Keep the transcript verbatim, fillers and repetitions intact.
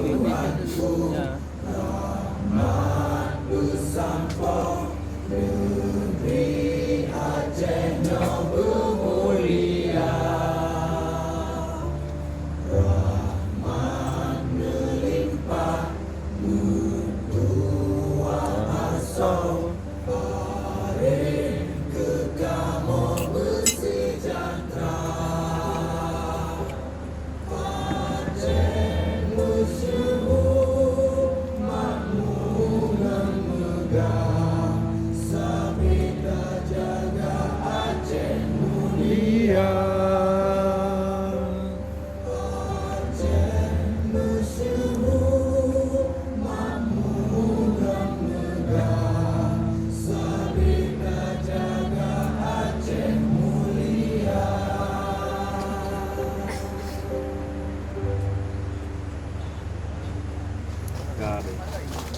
Tuhan. Ya. Rahmat beusampoe, negeri Aceh nyoe beumulia. Rahmat meulimpah, meutuah asoe, bareng keu kamoe beuseujahtra. Aceh meusyeuhu makmu ngon meugah, sabe tajaga Aceh mulia. Aceh meusyeuhu makmu ngon meugah, sabe tajaga Aceh mulia. Ka deh.